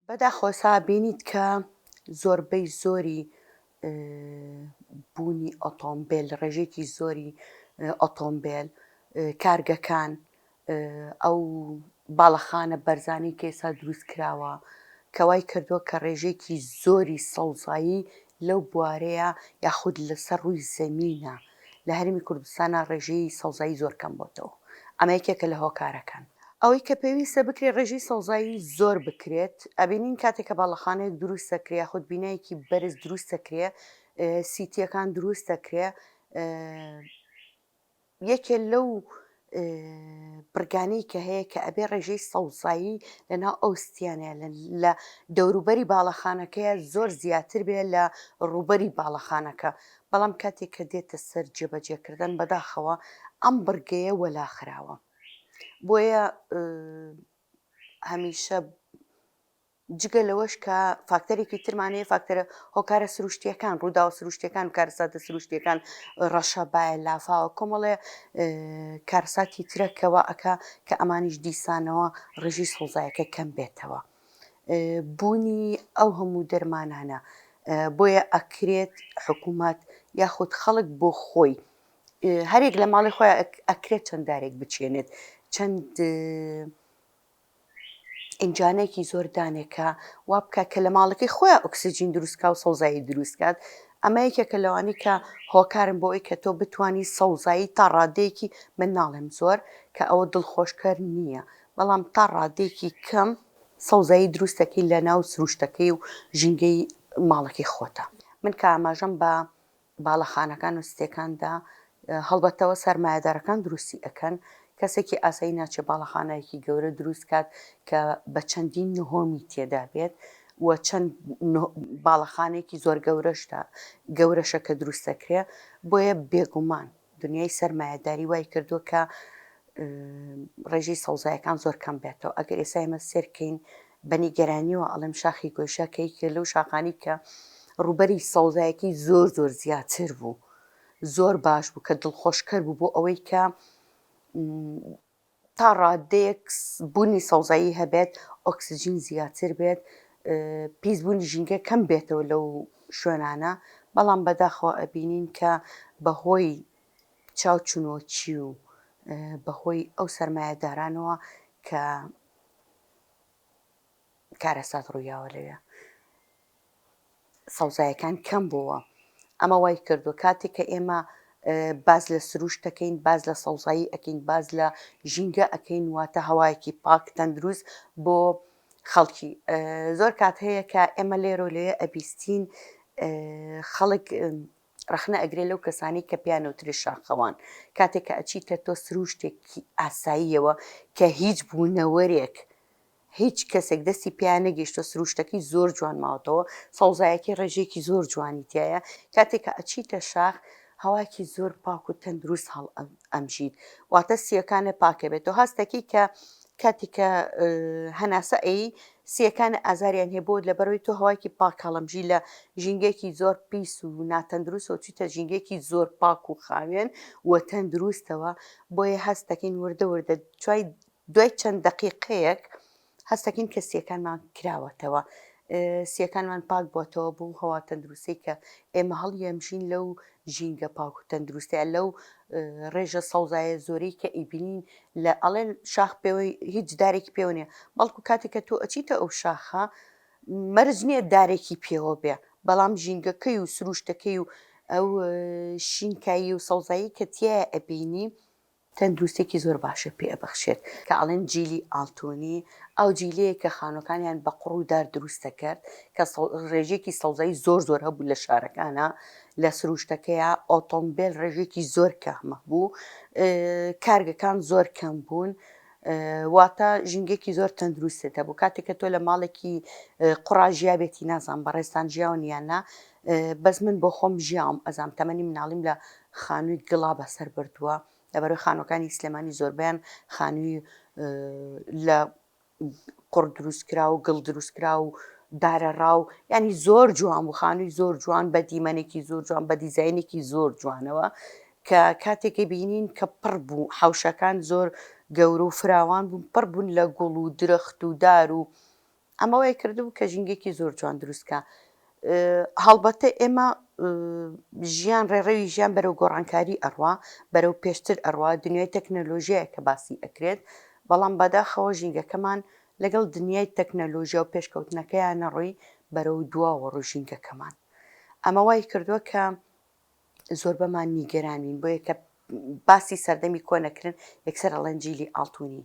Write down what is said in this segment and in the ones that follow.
بەداخەوە سا بینیت کە زۆربەی زۆری بوونی ئۆتۆمبێل، ڕێژەیەکی زۆری ئۆتۆمبێل، کارگەکان، ئەو باڵەخانە بەرزانەی کە ئێستا دروست کراوە کە وای کردووە کە ڕێژەیەکی زۆری سەوزایی لەو بوارەیە یاخود لەسەر ڕووی زەمینە لە هەرێمی کوردستانا ڕێژەی سەوزایی زۆر کەم بۆتەوە ئەمە یەکێکە لە هۆکارەکان. ئەوەی کە پێویستە بکرێت ڕێژەی سەوزایی زۆر بکرێت، ئەبینین کاتێک کە باڵەخانەیەک دروست دەکرێ یاخود بینایەکی بەرز دروست دەکرێ سیتیەکان دروست دەکرێ یەکێ لەو بڕگانەی کە هەیە کە ئەبێ ڕێژەی سەوزایی لەناو ئەو ستیانەیە لە دەوروبەری باڵەخانەکەیە زۆر زیاتر بێ لە ڕووبەری باڵەخانەکە بەڵام کاتێک کە دێتە سەر جێبەجێکردن بەداخەوە ئەم بڕگەیە وەلا خراوە بۆیە هەمیشە جگە لەوەش کە فاکتەرێکی ترمان هەیە فاکتەرە هۆکارە سروشتیەکان ڕووداوە سروشتیەکان و کارەساتە سروشتیەکان ڕەشەبایە لافاوە کۆمەڵێ کارەساتی ترە کەوا ئەکا کە ئەمانیش دیسانەوە ڕێژەی سەوزایەکە کەم بێتەوە بوونی ئەو هەموو دەرمانانە بۆیە ئەکرێت حکوومەت یاخود خەڵک بۆ خۆی هەرێک لە ماڵی خۆی ئەکرێت چەند دارێک بچێنێت چەند ئینجانێکی زۆر دانێ کە وا بکات کە لە ماڵەکەی خۆیان ئۆکسجین دروست کا و سەوزایی دروست کات ئەمە یەکێکە لەوانەی کە هۆکارن بۆ ئەوی کە تۆ بتانی سەوزایی تا ڕادەیەکی من ناڵێم زۆر کە ئەوە دڵخۆشکەر نییە بەڵام تا ڕادەیەکی کەم سەوزایی دروستەکەی لە ناو سروشتەکەی و ژینگەی ماڵەکەی خۆتە. من کە ئاماژەم بە باڵەخانەکان و ستێکاندا هەڵبەتەوە سەرمایەدارەکان دروستی ئەکەن، کەسێکی ئاسایی ناچێ باڵەخانەیەکی گەورە دروست کات کە بە چەندین نهۆمی تێدا بێت و چەند باڵەخانەیەکی زۆر گەورەشدا گەورەشە کە دروست دەکرێ بۆیە بێگومان دنیای سەرمایەداری وای کردووە کە ڕێژەی سەوزایەکان زۆر کەم بێتەوە ئەگەر ئێستا ئێمە سێرکەین بە نیگەرانیەوە ئەڵێم شاخی گۆیشە کە یەکێکە لەو شاخانەی کە ڕووبەری سەوزایەکەی زۆر زۆر زیاتر بوو زۆر باش بوو کە دڵخۆشکەر بوو بۆ ئەوەی کە تا ڕادەیەک بوونی سەوزایی هەبێت ئۆکسجین زیاتر بێت پیسبوونی ژینگە کەم بێتەوە لەو شوێنانە بەڵام بەداخەوە ئەبینین کە بەهۆی چاوچنۆکی و بەهۆی ئەو سەرمایەدارانەوە کە کارەسات ڕوویاوە لەوێ سەوزایەکان کەم بووە ئەمە وای کردووە کاتێک کە ئێمە باز لە سروشت دەکەین باز لە سەوزایی ئەەکەین باز لە ژینگە ئەەکەین واتە هەوایەکی پاک تەندروست بۆ خەڵکی زۆر کات هەیە کە ئێمە لێرە و لێ ئەبیستین خەڵک ڕەخنە ئەگرێ لەو کەسانەی کە پێیان ئەوترێ شاخەوان کاتێک کە ئەچیتە تۆ سروشتێکی ئاساییەوە کە هیچ بوونەوەرێک هیچ کەسێک دەستی پێیان نەگەیشتوە سروشتەکەی زۆر جوان ماوەتەوە سەوزایەکەی ڕێژەیەکی زۆر جوانی تایە کاتێک کە ئەچیتە شاخ هەواکی زۆر پاک و تەندروست هەڵ ئەمژیت واتە سیەکانە پاکە بێت و هەستەکەی کە کاتێک کە هەناسە ئەی سیەکان ئازاریان هەیە بۆ لەبەرەوەی تۆ هەوایکی پاک هەڵەمژی لە ژینگەیەکی زۆر پیس و ناتەندروستەوە چیتە ژینگەیەکی زۆر پاک و خاوێن و تەندروستەوە بۆیە هەست دەکەین وردە وردە دوای دوای چەند دەقیقەیەک هەست دەکەین کە سیەکانمان کراوەتەوە سیەکانمان پاک بۆتەوە بۆ هەوا تەندروستی کە ئێمە هەڵیەمژین لەو ژینگە پاک و تەندروستەیە لەو ڕێژە سەوزایە زۆرەی کە ئەیبینین لە ئەڵێن شاخ پێوەی هیچ دارێکی پێوە نیە بەڵکو کاتێک کە تۆ ئەچیتە ئەو شاخە مەرج نییە دارێکی پێوە بێ بەڵام ژینگەکەی و سروشتەکەی و ئەو شینکایی و سەوزایی کە تیایە ئەبینی تەندروستیەکی زۆر باشە پێ ئەبەخشێت. کە ئەڵێن جیلی ئاڵتونی ئەو جیلەیە کە خانوەکانیان بە قوڕ و دار دروست دەکرد کە ڕێژەیەکی سەوزایی زۆر زۆر هەبوو لە شارەکانا لە سروشتەکەیا ئۆتۆمبێل ڕێژەیەکی زۆر کەم هەبوو کارگەکان زۆر کەم بوون واتە ژینگەیەکی زۆر تەندروستت هەبوو کاتێک کە تۆ لە ماڵێکی قوڕا ژیابێتی نازانم بەڕێزتان ژیاون یان نا بەس من بۆ خۆم ژیاوم ئەزام تەمەنی مناڵیم لە خانووی گڵا بەسەر بردووە لەبەرەوەی خانووەکانی سلێمانی زۆربەیان خانووی لە قوڕ دروستکرا و گڵ دروستکرا و دارە ڕاو ینی زۆر جوان بوو خانووی زۆر جوان بە دیمەنێکی زۆر جوان بە دیزینێکی زۆر جوانەوە کە کاتێکی بینین کە پڕ بوو حوشەکان زۆر گەورە و فراوان بوون پڕ بوون لە گوڵ و درەخت و دار و. ئەمە وای کردبوو کە ژینگەیەکی زۆر جوان دروست کا. هەڵبەتە ئێمە ژیان ڕێڕەوی ژیان بەرەو گۆڕانکاری ئەڕوا، بەرەو پێشتر ئەڕوا، دنیای تەکنەلۆژیایە کە باسی ئەکرێت، بەڵام بەداخەوە ژینگەکەمان لەگەڵ دنیای تەکنەلۆژیا و پێشکەوتنەکەیا نەڕۆی بەرەو دواوە ڕووی ژینگەکەمان. ئەمە وای کردووە کە زۆربەمان نیگەران بین، بۆیە کە باسی سەردەمی کۆن ئەکرن یەکسەر ئەڵێن جیلی ئاڵتونی.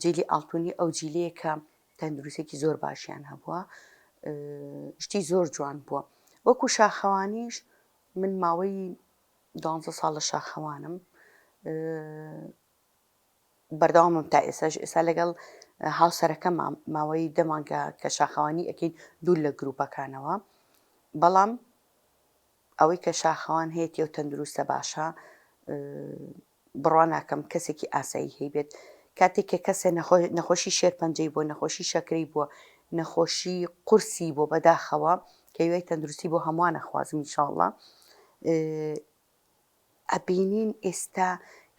جیلی ئاڵتونی ئەو جیلەیە کە تەندروستێکی زۆر باشیان هەبووە، شتی زۆر جوان بووە. وەکو شاخەوانیش من ماوەی دوانزە ساڵە شاخەوانم، بەردەوامم تا ئێستاش، ئێستا لەگەڵ هاوسەرەکەم ماوەی دە مانگە کە شاخەوانی ئەکەین دوور لە گروپەکانەوە، بەڵام ئەوەی کە شاخەوان هەیەتی ئەو تەندروستە باشە بڕوا ناکەم کەسێکی ئاسایی هەیبێت کاتێک کە کەسێ نەخۆشی شێرپەنجەی بووە نەخۆشی شەکرەی بووە نەخۆشی قورسی بۆ بەداخەوە کە هیوای تەندروستی بۆ هەمووان ئەخوازم ئینشاءاللە ئەبینین ئێستا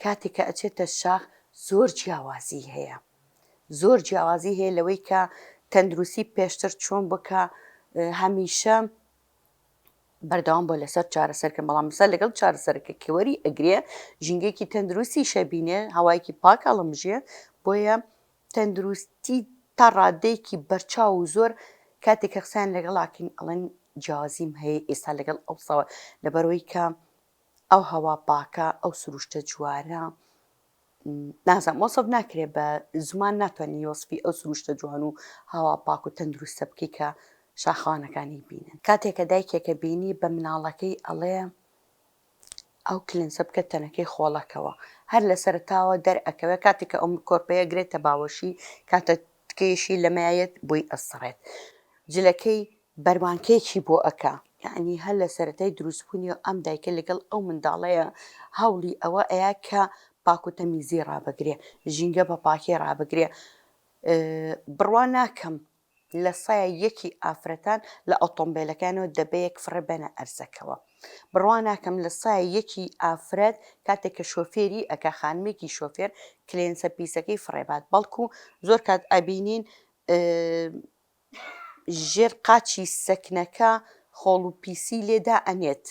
کاتێک کە ئەچێتە شاخ زۆر جیاوازی هەیە زۆر جیاوازی هەیە لەوەی کە تەندروستی پێشتر چۆن بکە هەمیشە بەردەوام بۆ لەسەر چارەسەرکە بەڵام لەسەر لەگەڵ چارەسەرەکە کەوەری ئەگرێ ژینگەیەکی تەندروستی شەبینێ هەوایەکی پاک هەڵمژێ بۆیە تەندروستی تا ڕادەیەکی بەرچاو و زۆر کاتێک کە قسەیان لەگەڵاکەین ئەڵێن جیاوازیم هەیە ئێستا لەگەڵ ئەوساوە لەبەرەوەی کە ئەو هەوا پاکە ئەو سروشتە جوارە نازانم وەسف ناکرێ بە زمان ناتوانانی وەسفی ئەو سروشتە جوان و هەوا پاک و تەندروستە بکەی کە شاخەوانەکانی بینن. کاتێک کە دایکێکە بینی بە مناڵەکەی ئەڵێ ئەو کلنسە بکە تەنەکەی خۆڵەکەوە هەر لە سەرەتاوە دەرئەکەوێ کاتێک کە ئەو کۆرپەیە گرێتە باوەشی کاتە تکەیەشی لەمەیەت بۆی ئەسڕێت جلەکەی بەروانکەیەکی بۆ ئەکا یەعنی هەر لە سەرەتای دروستبوونیەوە ئەم دایکە لەگەڵ ئەو منداڵەیە هەوڵی ئەوە ئەیا کە پاک و تەمیزی ڕابگرێ ژینگە بە پاکی ڕابگرێ بڕوا ناکەم لە سایە یەکی ئافرەتان لە ئۆتۆمبێلەکانەوە دەبەیەک فڕێ بەنە ئەرزەکەوە بڕوا ناکەم لە سایە یەکی ئافرەت کاتێک کە شۆفێری ئەکا خانمێکی شۆفێر کلێنسە پیسەکەی فڕێبات بەڵکو زۆر کات ئەبینین ژێر قاچی سەکنەکە خۆڵ و پیسی لێ دائەنێت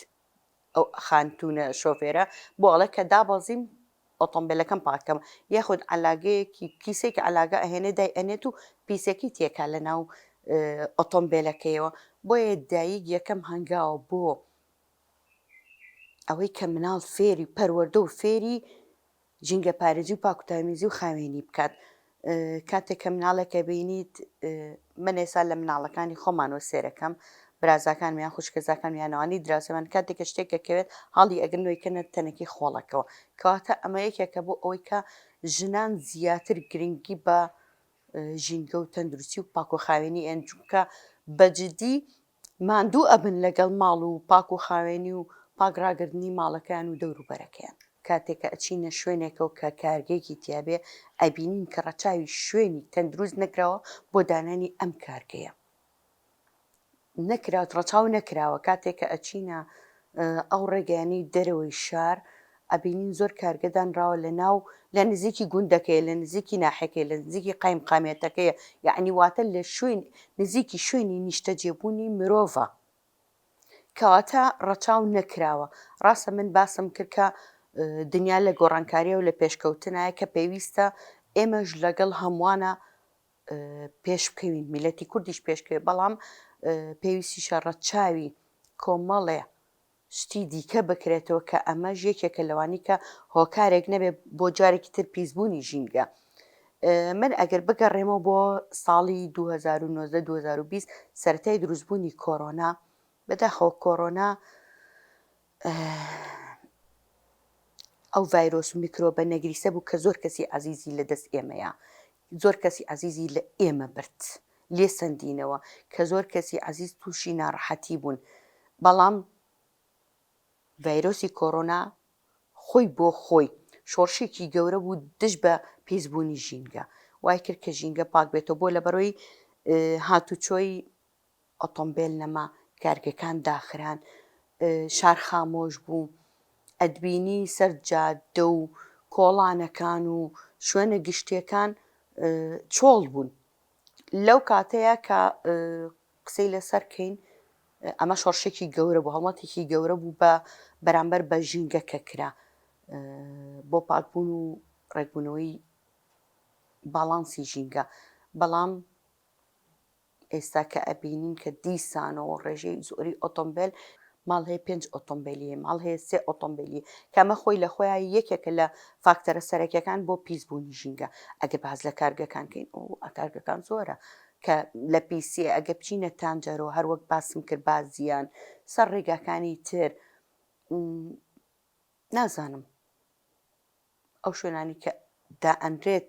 ئەو خانتونە شۆفێرە بۆ ئەڵێ کە دابەزیم ئۆتۆمبێلەکەم پاک کەم یاخود عەلاگەیەکی کیسێکی عەلاگە ئەهێنێ دای ئەنێت و پیسەکەی تێکا لە ناو ئۆتۆمبێلەکەیەوە بۆیە دایک یەکەم هەنگاوە بۆ ئەوەی کە مناڵ فێری پەروەردە و فێری ژینگەپارێزی و پاکوتامیزی و خاوێنی بکات. کاتێک کە مناڵێک ئەبینیت من ئێستا لە مناڵەکانی خۆمانەوە سێرەکەم برازاکانم یان خوشکەزاکانم یان ئەوانەی دراوسێمان کاتێک کە شتێک ئەکەوێت هەڵی ئەگرن و ئەیکەنە تەنەکەی خۆڵەکەوە کەواتە ئەمە یەکێکە بۆ ئەوەی کە ژنان زیاتر گرنگی بە ژینگە و تەندروستی و پاک و خاوێنی ئەن چونکە بە جدی ماندوو ئەبن لەگەڵ ماڵ و پاک و خاوێنی و پاک ڕاگرتنی ماڵەکەیان و دەوروبەرەکەیان. کاتێک کە ئەچینە شوێنێکەوە کە کارگەیەکی تیابێ ئەبینین کە ڕەچاوی شوێنی تەندروست نەکراوە بۆ دانانی ئەم کارگەیە نەکراوە ڕەچاو نەکراوە کاتێک کە ئەچینە ئەو ڕێگەیانەی دەرەوەی شار ئەبینین زۆر کارگە دانراوە لە ناو لە نزیکی گوندەکەیە لە نزیکی ناحیەکەی لە نزیکی قایمقامیەتەکەیە یەعنی واتە لە شوێن نزیکی شوێنی نیشتەجێبوونی مرۆڤە کەواتە ڕەچاو نەکراوە ڕاستە من باسم کرد کە دنیا لە گۆڕانکاریە و لە پێشکەوتنایە کە پێویستە ئێمەش لەگەڵ هەمووانە پێش بکەوین میلەتی کوردیش پێشکەوێ بەڵام پێویستیشە ڕەچاوی کۆمەڵێ شتی دیکە بکرێتەوە کە ئەمەش یەکێکە لەوانی کە هۆکارێک نەبێت بۆ جارێکی تر پیسبوونی ژینگە. من ئەگەر بگەڕێمەوە بۆ ساڵی 2019 2020 سەرەتای دروستبوونی کۆرۆنا بەداخەوە کۆرۆنا ئەو ڤایرۆس و میکرۆبە نەگریسە بوو کە زۆر کەسی عەزیزی لە دەست ئێمەیە زۆر کەسی عەزیزی لە ئێمە برد لێ سەندینەوە کە زۆر کەسی عەزیز تووشی ناڕەحەتی بوون بەڵام ڤایرۆسی کۆرۆنا خۆی بۆ خۆی شۆڕشێکی گەورە بوو دژ بە پیسبوونی ژینگە وای کرد کە ژینگە پاک بێتەوە بۆ لەبەرەوەی هاتوچۆی ئۆتۆمبێل نەما، کارگەکان داخران، شار خامۆش بوو، ئەتبینی سەر جادە و کۆڵانەکان و شوێنە گشتیەکان چۆڵ بوون. لەو کاتەیە کە قسەی لەسەر کەین ئەمە شۆڕشێکی گەورە بوو هەڵمەتێکی گەورە بوو بە بەرامبەر بە ژینگە کە کرا بۆ پاکبوون و ڕێکبوونەوەی باڵانسی ژینگە بەڵام ئێستا کە ئەبینین کە دیسانەوە ڕێژەی زۆری ئۆتۆمبێل ماڵ هەیە پێنج ئۆتۆمبێلی هەیە ماڵ هەیە سێ ئۆتۆمبێلی کە ئەمە خۆی لە خۆیان یەکێکە لە فاکتەرە سەرەکیەکان بۆ پیسبوونی ژینگە ئەگەر باس لە کارگەکان کەین ئەو کارگەکان زۆرە کە لە پیسیە ئەگە بچینە تانجەرۆ هەروەک باسم کرد بازیان سەر ڕێگاکانی تر نازانم ئەو شوێنانی کە دائەنرێت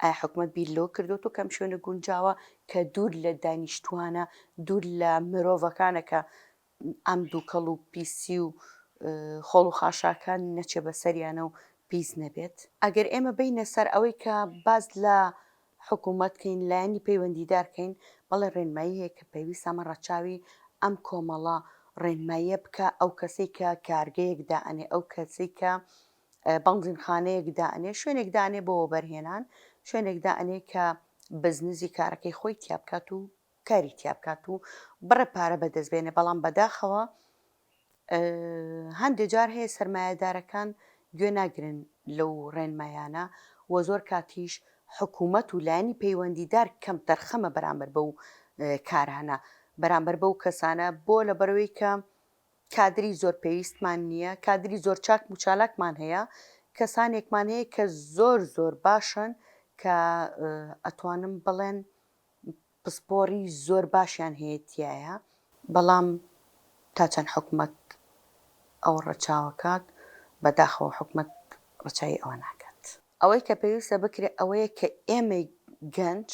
ئایا حکومەت بیر لەوە کردۆتەوە کە ئەم شوێنە گونجاوە کە دوور لە دانیشتوانە دوور لە مرۆڤەکانە کە ئەم دووکەڵ و پیسی و خۆڵ و خاشاکان نەچێ بەسەریانە و پیس نەبێت؟ ئەگەر ئێمە بینە سەر ئەوەی کە باس لە حکوومەت کەین لایەنی پەیوەندیدار کەین بەڵێ ڕێنمایی هەیە کە پێویستە ئەمە ڕەچاوی ئەم کۆمەڵە ڕێنماییە بکە ئەو کەسەی کە کارگەیەک دائەنێ ئەو کەسەی کە بەنزینخانەیەک دائەنێ شوێنێک دانێ بۆ وەبەرهێنان شوێنێک دائەنێ کە بزنزی کارەکەی خۆی تیا بکات و کاری تیا بکات و بڕە پارە بەدەست بێنێ بەڵام بەداخەوە هەندێک جار هەیە سەرمایەدارەکان گوێ ناگرن لەو ڕێنمایانە و زۆر کاتیش حکوومەت و لایەنی پەیوەندیدار کەم تەرخەمە بەرامبەر بەو کارانە بەرامبەر بەو کەسانە بۆ لەبەرەوەی کە کادری زۆر پێویستمان نییە، کادری زۆر چاک و چالاکمان هەیە، کەسانێکمان هەیە کە زۆر زۆر باشن کە ئەتوانم بڵێن پسپۆری زۆر باشیان هەیە تیایە، بەڵام تا چەند حکومەت ئەوە ڕەچاوەکات، بەداخەوە حکومەت ڕەچاوی ئەوە ناکات. ئەوەی کە پێویستە بکرێت ئەوەیە کە ئێمەی گەنج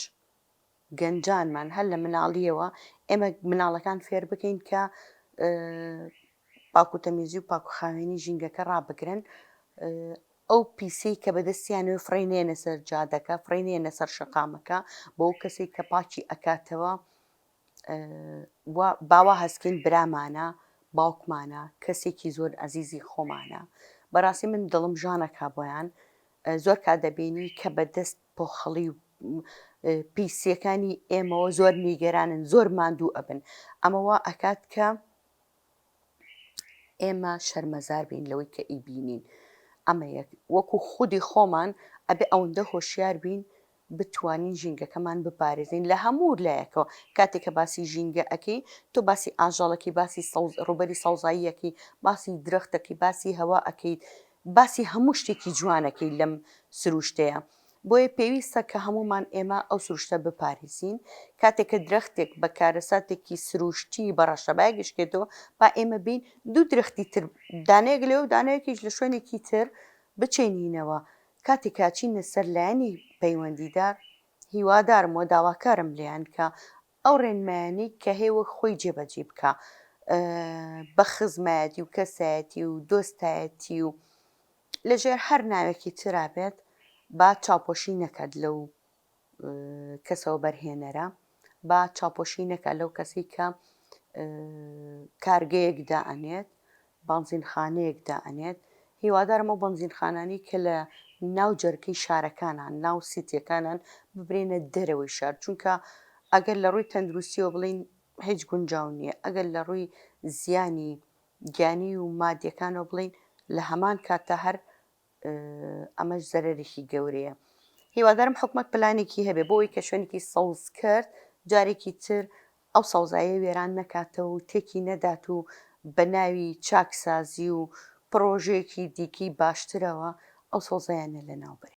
گەنجانمان هەر لە مناڵیەوە ئێمە مناڵەکان فێر بکەین کە پاک و تەمیزی و پاک و خاوێنی ژینگەکە ڕابگرن ئەو پیسەی کە بەدەستیانەوە فڕێ نێنە سەر جادەکە فڕێ نێنە سەر شەقامەکە بۆ ئەو کەسێک کە پاکی ئەکاتەوە باوا هەستکەین برامانە باوکمانە کەسێکی زۆر ئەزیزی خۆمانە بەڕاستی من دڵم ژانەکا بۆیان زۆر کات دەبینی کە بەدەست پۆخڵی و پیسیەکانی ئێمەوە زۆر نیگەرانن زۆر ماندوو ئەبن ئەمە وا ئەکات کە ئێمە شەرمەزار بین لەوەی کە ئیبینین ئەمە یەک وەکو خودی خۆمان ئەبێ ئەوەندە هۆشیار بین بتوانین ژینگەکەمان بپارێزین لە هەموو لایەکەوە کاتێک کە باسی ژینگە ئەەکەی تۆ باسی ئاژەڵەکەی باسی سەوز ڕووبەری سەوزاییەکەی باسی درەختەکەی باسی هەوا ئەەکەیت باسی هەموو شتێکی جوانەکەی لەم سروشتەیە بۆیە پێویستە کە هەموومان ئێمە ئەو سروشتە بپارێزین، کاتێک کە درەختێک بە کارەساتێکی سروشتی بە ڕەشەبایەک ئەشکێتەوە، با ئێمە بێین دوو درەختی تر دانەیەک لەوێ و دانەیەکیش لە شوێنێکی تر بچێنینەوە، کاتێک کە ئەچینە سەر لایەنی پەیوەندیدار هیوادارم و داواکارم لێیان کە ئەو ڕێنمایانەی کە هەیە وەک خۆی جێبەجێی بکا بە خزمایەتی و کەسایەتی و دۆستایەتی و لەژێر هەر ناوێکی ترا بێت با چاوپۆشی نەکات لەو کەسە وەبەرهێنەرە با چاوپۆشی نەکات لەو کەسەی کە کارگەیەک دائەنێت بەنزینخانەیەک دائەنێت هیوادارم ئەو بەنزینخانانەی کە لە ناو جەرگەی شارەکانان ناو سیتیەکانان ببرێنە دەرەوەی شار چونکە ئەگەر لە ڕووی تەندروستیەوە بڵین هیچ گونجاو نییە ئەگەر لە ڕووی زیانی گیانی و مادیەکانەوە بڵین لە هەمان کاتدا هەر ئەمەش زەرەرێکی گەورەیە. هیوادارم حکومەت پلانێکی هەبێ بۆ ئەوەی کە شوێنێکی سەوز کرد جارێکی تر ئەو سەوزایە وێران نەکاتەوە و تێکی نەدات و بە ناوی چاکسازی و پڕۆژەیەکی دیکەی باشترەوە ئەو سەوزایانە لەناو بەرێ.